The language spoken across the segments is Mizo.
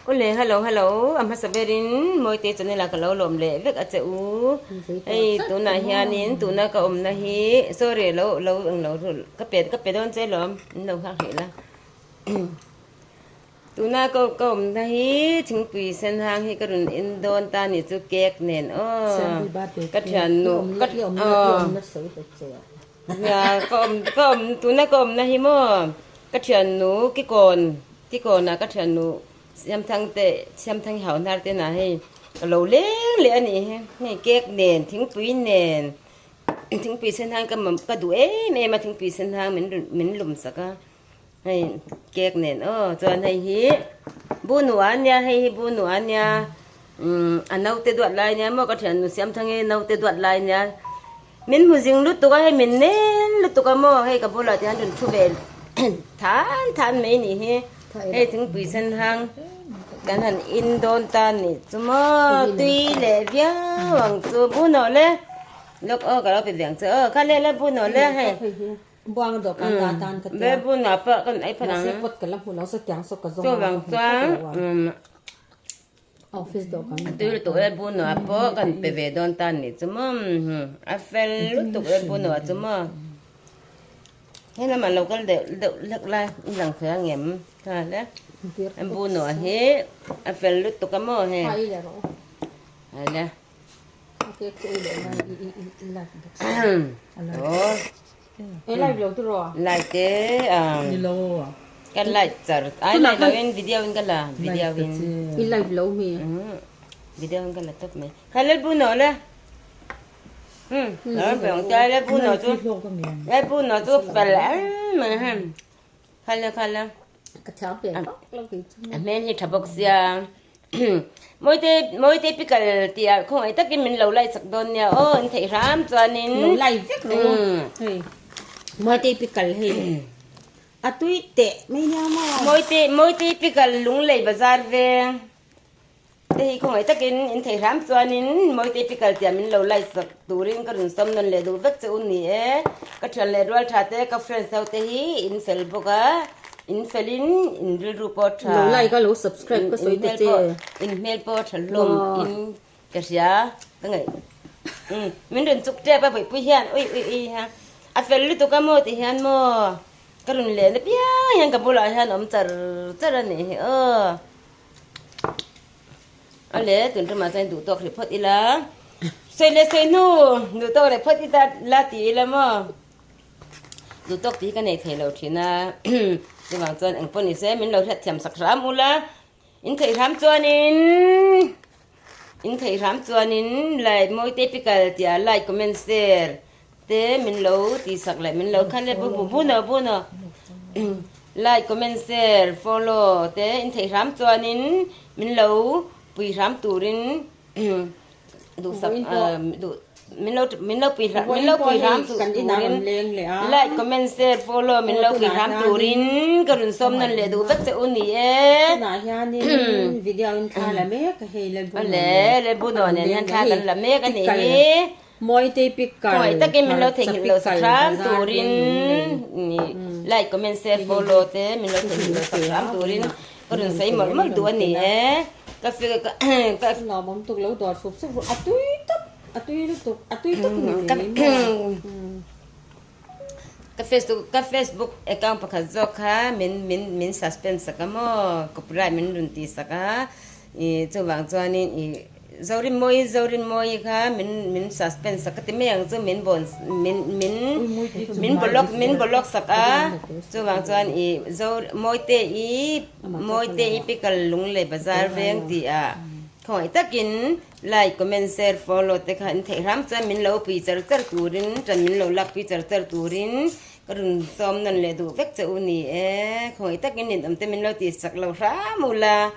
Awle hello hello a hmasa berin Mawite channel ah ka lo lawm leh vek a che u hei tunah hianin tuna ka awmna hi sorry lo lo englo ka pe ka pe dawn che lawm in lo nghak hlih la. Tuna ka ka awmna hi thingpui sen hang hi ka rawn en dawn ta ni chu cake nen aw ka thiannu ka aw nia ka awm ka awm tuna ka awmna hi maw ka thiannu kikawn kikawnah ka thiannu Siamthang te Siamthang hi hauhnar te nah hei ka lo leng leh a nih hi hei cake nen thingpui nen thingpui sen hang ka ka duh em em a thingpui sen hang min rawn min lum sak a. Hei cake nen aw chuan hei hi bunu a nia hei hi bunu a nia umm a naute duat lai nia maw ka thiannu Siamthangi naute duat lai nia min hmu zing lutuk a hei min nel lutuk a maw hei ka bulah te hian rawn thu ve than than mai nih hi hei thingpui sen hang kan han in dawn ta nih chu maw tui leh viau ang chu bunu le lawk aw ka lo pe ve ang che aw kha le le bunu le hei. Buang dawh kan ta tan ka tia. Be bun ah pawh kan ei phan ang. Mahse pot ka la hmu lo satiang saw ka zawng a Chuvang chuan office dawh kan tui lutuk e bun ah pawh kan pe ve dawn tan nih chu maw a fel lutuk e bun ah chu maw he lamah lo kal deuh deuh hlek lai i lang thei ang em kha le bun ah hi a fel lutuk a maw hei a le. Light te ka light char ai light lo in video in ka la video in i live lo mi video in ka la tawp mai kha lel bu no le lo pe ong chai le bu no chu le bu no chu fel em mai hem kha le kha le ka thiam ve vak lo kei chu a hmel hi tha bawk sia mawite mawite pikal tih ah khawngaih takin min lo like sak dawn nia aw an theih hram chuanin lo like vek rawh u hei mawite pikal hei a tui teh mai nia maw mawite mawite pikal lunglei bazar veng Te hi khawngaih takin in thei hram chuanin Mawite pikal tia min lo like sak turin ka rawn sawm nawn leh duh vek che u ni e. Ka thian leh rual tha te, ka friends ho te hi in fel bawk a, in felin in rilru pawh tha. Lo like a lo subscribe ka sawi ta che. In hmel pawh tha hlawm in ka hria ka ngaih. Min rawn chuk tep a Bawihpui hian ui ui ui ha a fel lutuk a maw ti hian maw ka rawn len apiang hian ka bulah hian awm char char a nih hi aw. A le tun ṭumah chuan duh tawk hrih phawt ila. Sawi leh sawi hnu duh tawk leh phawt ila la ti ila maw. Duh tawk tih hi ka nei thei lo ṭhin a. Chuvang chuan eng pawh ni se min lo hriat thiam sak hram ula. In theih hram chuanin in theih hram chuanin like mawi te pikal tia like comment share te min lo ti sak leh min lo khan le bu bu bu no bu no like comment share follow te in theih hram chuanin min lo pui hram turin duhsak duh min lo min lo pui hram min lo pui hram turin like comment share follow min lo pui hram turin ka rawn sawm nawn leh duh vek che u ni e tunah hianin video in thla la mek a hei le bu le le bu no nen hian thla kan la mek a nih hi Mawitei pikal, Khawngaih takin min lo hmarcha theihnghilh lo pikal, hram bazar turin leng lung lei. Like, comment, share, follow te min lo theihnghilh lo sak hram turin ka rawn sawi mawlh mawlh duh a ni e. Ka ka Nuam awm tuk lo dawr sup sup a tui tawp a tui lutuk a tui tak ni ve mai maw. Ka facebook ka facebook account pakhat zawk kha min min min suspend sak a maw copyright min rawn tih sak a ih chuvang chuanin ih Zorinmawii Zorinmawii kha min min suspend sak ka ti mai ang chu min bawn min min min block min block sak a chuvang chuan ih Zo Mawite i Mawite i pikal Lunglei bazar veng tih ah khawngaih takin Like, comment, share, follow te kha in theih hram chuan min lo pui char char turin tan min lo lak pui char char turin ka rawn sawm nawn leh duh vek che u ni e. Khawngaih takin ninawm te min lo tih sak lo hram ula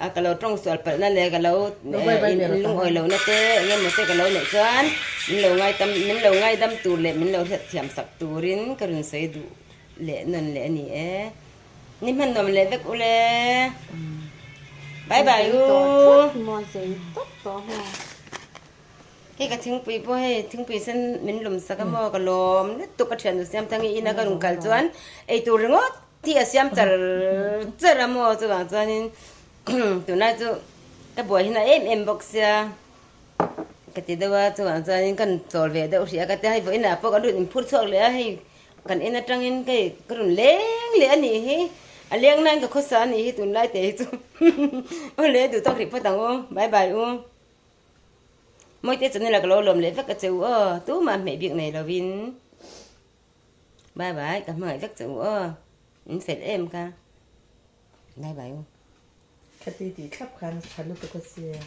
a ka lo tawng sual palh na leh ka lo in lungawi lo na te eng emaw te ka lo neih chuan min lo ngaidam min lo ngaidam tur leh min lo hriat thiam sak turin ka rawn sawi duh leh nawn leh a ni e. Ni hman nuam leh vek ule. Bye bye u. Hei ka thingpui pawh hei thingpui sen min lum sak a maw ka lawm lutuk ka thian nu siam thang i ina ka rawn kal chuan ei tur ringawt hi a siam char char a maw chuvang chuanin. Tunlai chu ka buai hin a em em bawk sia ka ti deuh a, chuvang chuanin kan chawl ve deuh hrih a ka tia hei vawiinah pawh kan rawn inphur chhuak leh a, hei kan en atangin hei ka rawn leng leh a nih hi, a leng nain ka khawsa a nih hi tunlai te hi chu awle duh tawk rih phawt ang u, bye bye u. Mawite channel ah ka lo lawm leh vek a che u aw, tumah hmeh bik nei lovin bye bye ka hmangaih vek che u aw, in fel em ka. Bye bye u. Khati tih thlap khan tha lutuk a sia.